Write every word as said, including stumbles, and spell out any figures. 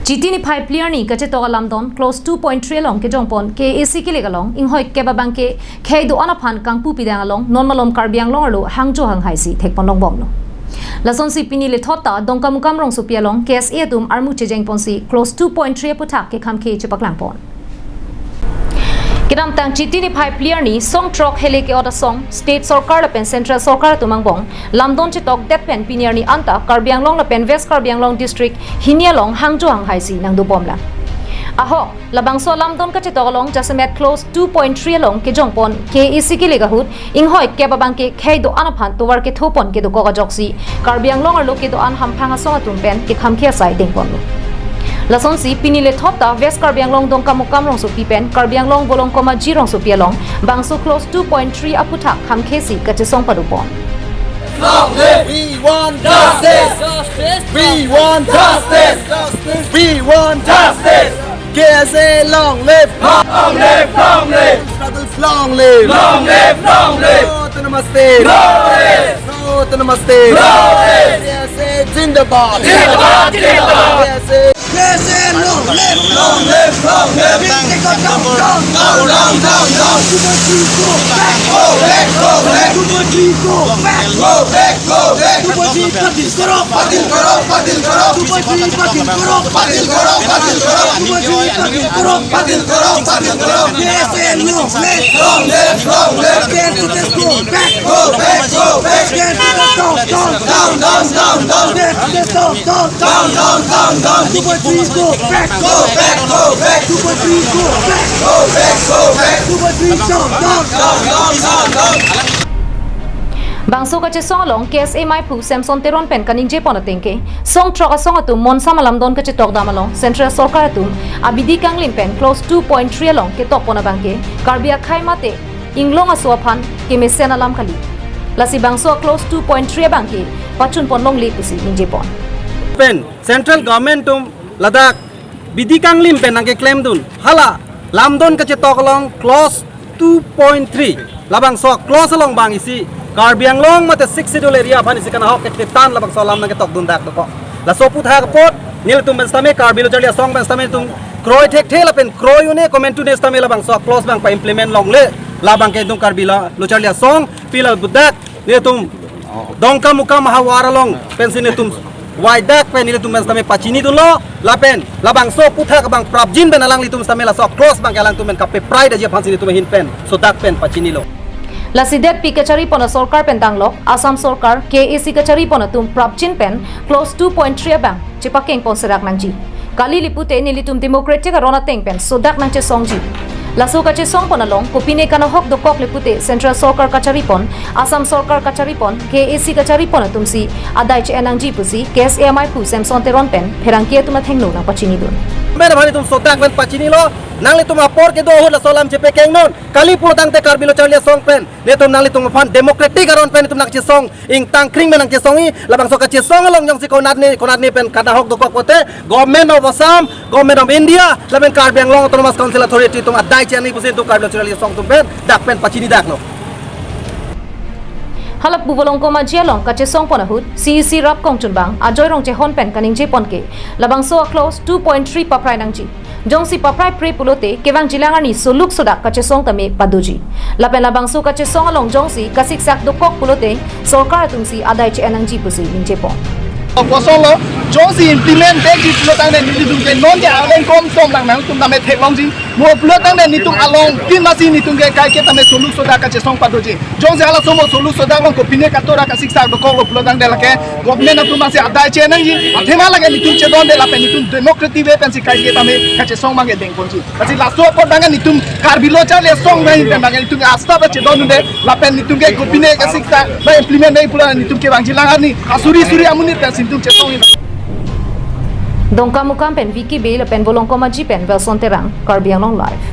Chiti niphai phli arni kachetok alamdon clause two point three along kejongpon K A A C kilik along inghoi kep abangke khei do-an aphan kangpu pidang along non malom Karbi Anglong arlo hangjo hanghaisi thekpon longbomlo. Lasonsi pini lethot ta Dongkamukam rongsopi along K S A atum armu chejengponsi clause two point three aphuthak kekhamkhe chepaklangpon. Kedamtang Chiti niphai phli arni song throk hele ke-ot asong State Sorkar lapen Central Sorkar atum angbong lamdon chetokdet pen pini arni anta Karbi Anglong lapen West Karbi Anglong District hini along hangjo hanghaisi nangdobomlang. Ahok, labangso alamdon kachetok along jasemet clause two point three along kejongpon K A A C kilik ahut inghoi kep abangke khei do-an aphan tovar kethopon kedokok ajoksi Karbi Anglong arlo kedo-an hamphang asong atum pen kekhamkhe asai dengponlo. Lasonsi pini lethot ta West Karbi Anglong Dongkamukam rongsopi pen Karbi Anglong Volongkomaji rongsopi along bangso clause two point three aphuthak khamkhesi kachesong padopon. Long live! We want justice! We want justice! We want justice! K S A long live! Long live! Long live! Struggles long live! Long live! Long live! No autonomous state! No rest! No autonomous state! No rest! K S A zindabad! Zindabad! Zindabad! K S A K S A long live! Long live! Long live! Down, down, down, down, down! Two point three go back! Go back! Go back! Two point three go back! Go back! Go back! Two point three patil karo! Patil karo! Patil karo! Two point three patil karo! Patil karo! Patil karo! Two point three patil karo! Patil karo! Patil karo! K S A long live! Long live! Long live! K S A go back! Go back! Go back! K S A down, down, down! Down, down, down, down! K S A down, down, down! Down, down, down, down! Two point three go back! Go back! Go back! Two point three go back! Go back! Go back! Two point three down, down! Down, down, down, down! Bangso kachesong along K S A maiphu Samson Teron pen kaningjepon atengke, song throk asong atum monsam alamdon kachetokdam along Central Sorkar atum abidi kanglim pen clause two point three along ketokpon abangke Karbi akhei mate inglong aso aphan kemesen alam kali. Lasi bangso clause two point three abangke pachunpon longle pusi ningjepon. Pen Central Government atum ladak bidi kanglim pen nangkeklemdun. Hala lamdon kachetok along clause two point three. Labangso clause along bang isi Karbi Anglong mate Sixth Schedule area aphan isi kanahok kethetan labangso alam nangketokdun dak dokok. Laso aphuthak apot nelitum pen sitame Karbi Lo Charli Asong pen sitame itum kroi thekthe lapen kroi un-e komantu ne sitame labangso clause bang pa-implement longle. Labangke itum Karbi Lo Charli Asong pila budak nelitum Dongkamukam havar along pensi nelitum waidak pen nelitum pen sitame pachinidunlo, lapen labangso aphuthak abang prapjin pen alanglitum sitame laso clause abangke alangtum pen kapeprai daji aphansi nelitum ahin pen sodak pen pachinilo. Lasi detpi kacharipon asorkar pen danglok Assam Sorkar, K A A C kacharipon atum prapjin pen clause two point three abang chepakengpon serak nangji. Kali lipute nelitum democratic aron ateng pen sodak nangchesongji. Laso kachesongpon along kopine kanahok dokok lipute Central Sorkar kacharipon, Assam Sorkar kacharipon, K A A C kacharipon atumsi adai che-en nangji pusi K S A maiphu Samson Teron pen pherangke atum athengno nangpachinidun. Mena bhani tum sodak pen pachinilo, nanglitum apor kedo ahut laso alam chepekengnon. Kali pulotangte Karbi Lo Charli Asong pen netum nanglitum aphan democratic aron pen netum nangchesong, ingtang kring pen nangchesongji. Labangso kachesong along jongsi konatne konatne pen kanahok dokok pote Government of Assam, Government of India lapen Karbi Anglong Autonomous Council Authority atum adai che-en nangji pusi netum Karbi Lo Charli Asong atum pen dak pen pachinidaklo. Hala pu Volongkomaji along kachesongpon ahut C E C rap kongchunbang Ajoy Rongchehon pen kaningjepon ke, labangso clause two point three paprai nangji. Jongsi paprai pre pulote kevangjilang arni soluk sodak kachesong tame padoji. Lapen labangso kachesong along jongsi kasiksak dokok pulote sorkar atumsi adai che-en nangji pusi ningjepon. Kosonlo, jongsi implement dekji pulotangte nelitum ke non ke aleng kom tom nang nangtum tame theklongji. Mo pulotangte netum along tin masi netum ke kaike tame soluk sodak kachesong padoji. Jongsi halaso mo soluk sodak along kopine katora kasiksak dokoklo pulotangte lake government atum masi adai che-en nangji. Athema lake netum chedonde lapen netum democratic way pensi kaike tame kachesong abangke dengponji. Lasi laso apot abangke netum Karbi Lo Charli Asong ahin pen abangke netum asta ba chedondunde lapen netum ke kopine kasiksak ba implement nangji pulo netum kevangjilang arni asuri suri amonit pensi netum chesongji. Dongkamukam pen Vicky Bey lapen Volongkomaji pen Wilson Terang, Karbi Anglong Live.